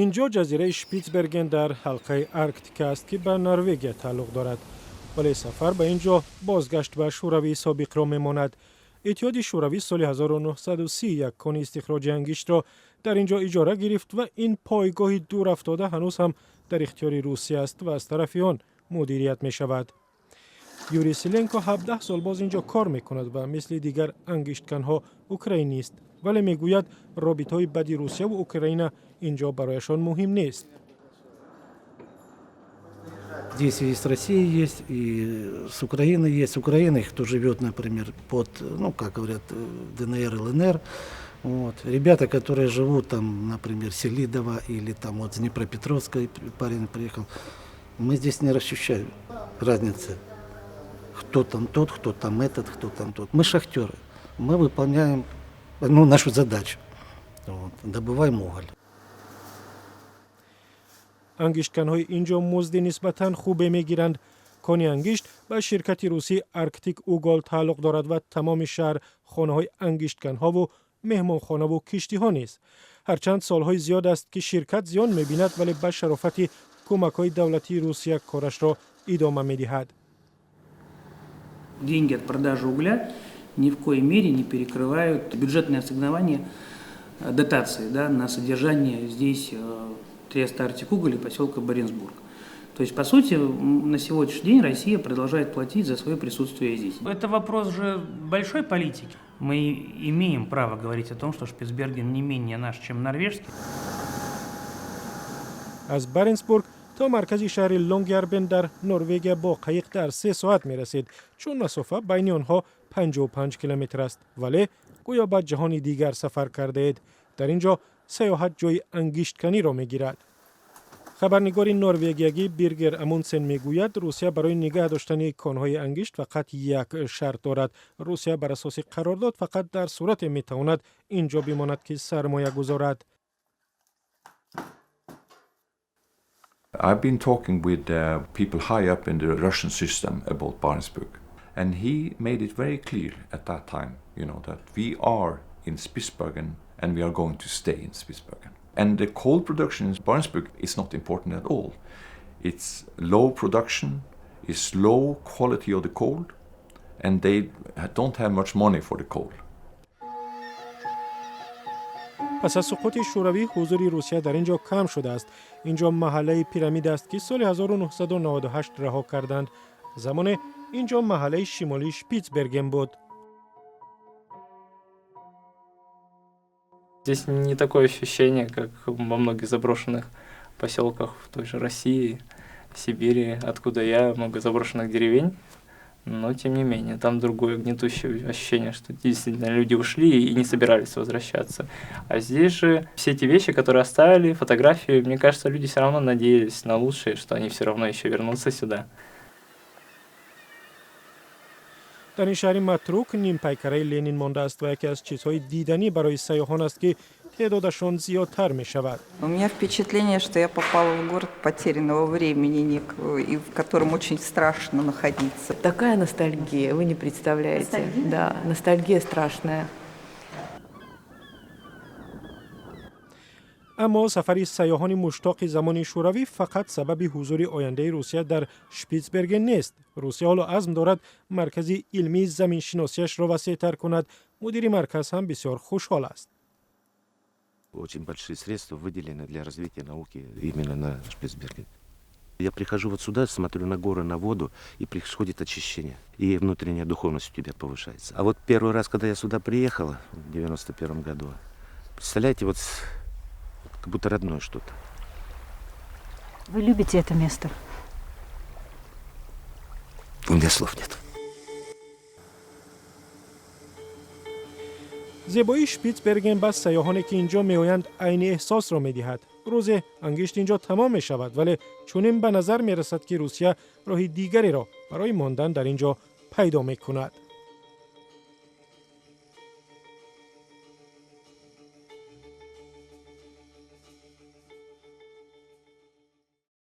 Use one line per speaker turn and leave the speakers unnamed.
Инҷо ҷазираи Шпитсберген дар ҳалқаи Арктика аст, ки ба Норвегия тааллуқ дорад. Вале сафар ба ин ҷо бозгашт ба Шӯравии собиқро мемонад. Иттиҳоди Шӯравӣ соли 1930 як кони истихроҷи ангиштро дар ин ҷо иҷора гирифт ва ин пойгоҳи дурафтода ҳанӯз ҳам дар ихтиёри Русия аст ва аз тарафи он мудирият мешавад. Юрий Силенко 17 сол боз ин ҷо кор мекунад ва мисли дигар ангиштканҳо украинист, вале мегӯяд, робитаҳои бади Русияву Украина ин ҷо барояшон муҳим нест.
Здесь и с Россией есть, и с Украиной есть. С Украиной, кто живет, например, под, ну, как говорят, ДНР, ЛНР. Вот. Ребята, которые живут там, например, Селидово или там вот с Днепропетровска парень приехал, мы здесь не ощущаем разницы, кто там тот, кто там этот, кто там тот. Мы шахтеры, мы выполняем, ну, нашу задачу. Вот. Добываем уголь.
Ангиштканҳои ин ҷо музди нисбатан хубе мегиранд. Кони ангишт ба ширкати русии Арктик Уголь тааллуқ дорад ва тамоми шаҳр хонаҳои ангиштканҳову меҳмонхонаву киштиҳо низ. Ҳарчанд солҳои зиёд аст, ки ширкат зиён мебинад, вале ба шарофати кӯмакҳои давлатии Русия корашро идома медиҳад.
Деньги от продажи угля ни в коей мере не перекрывают бюджетное ассигнование дотации, да, на содержание здесь Треста Арктик-Уголь и поселка Баренцбург. То есть, по сути, на сегодняшний день Россия продолжает платить за свое присутствие здесь. Это вопрос же большой политики. Мы имеем право говорить о том, что Шпицберген не менее наш, чем норвежский.
Аз Баренсбург то маркази шаҳри Лонгярбен дар Норвегия бо қайиқ дар 3 соат мерасед, чун масофа байни онҳо 55 километр аст, вале гӯё ба ҷаҳони дигар сафар кардаед. Дар ин ҷо саёҳат ҷои ангиштканиро мегирад. Хабарнигори норвегиягӣ Биргер Амундсен мегӯяд, Русия барои нигаҳ доштани конҳои ангишт фақат як шарт дорад. Русия бар асоси қарордод фақат дар сурате метавонад ин ҷо бимонад, ки сармоя гузорад.
I've been talking with people high up in the Russian system about Barentsburg, and he made it very clear at that time that we are in Spitsbergen and we are going to stay in Spitsbergen. And the coal production in Barentsburg is not important at all. It's low production, it's low quality of the coal, and they don't have much money for the coal.
Пас аз суқути Шӯравӣ ҳузури Русия дар ин ҷо кам шудааст. Ин ҷо маҳаллаи Пирамид аст, ки соли 1998 раҳо карданд. Замоне ин ҷо маҳаллаи шимолии Шпитсберген буд.
Здесь не такое ощущение, как во многих заброшенных поселках в той же России, Сибири, откуда я, много заброшенных деревень. Но, тем не менее, там другое гнетущее ощущение, что действительно люди ушли и не собирались возвращаться. А здесь же все эти вещи, которые оставили, фотографии, мне кажется, люди все равно надеялись на лучшее, что они все равно еще вернутся сюда.
Дар ин шаҳри матрук нимпайкараи Ленин мондааст ва яке аз чизҳои диданӣ барои сайёҳон аст, ки теъдодашон зиёдтар мешавад.
У меня впечатление, что я попала в город потерянного времени некого, и в котором очень страшно находиться.
Такая ностальгия, вы не представляете.
Ностальгия?
Да, ностальгия страшная.
Аммо сафари сайёҳони муштоқи замони Шӯравӣ фақат сабаби ҳузури ояндаи Русия дар Шпитсберген нест. Русия ҳоло азм дорад маркази илмии заминшиносиашро васеътар кунад. Мудири марказ ҳам бисёр хушҳол аст.
Очень большие средства выделены для развития науки именно на Шпицберген. Я прихожу вот сюда, смотрю на горы, на воду, и происходит очищение. И внутренняя духовность у тебя повышается. А вот первый раз, когда я сюда приехал, в 91 году, представляете, вот как будто родное что-то.
Вы любите это место?
У меня слов нет.
Зебоии Шпитсберген ба сайёҳоне, ки инҷо меоянд, айни эҳсосро медиҳад. Рӯзе ангишт инҷо тамом мешавад, вале чунин ба назар мерасад, ки Русия роҳи дигареро барои мондан дар ин ҷо пайдо мекунад.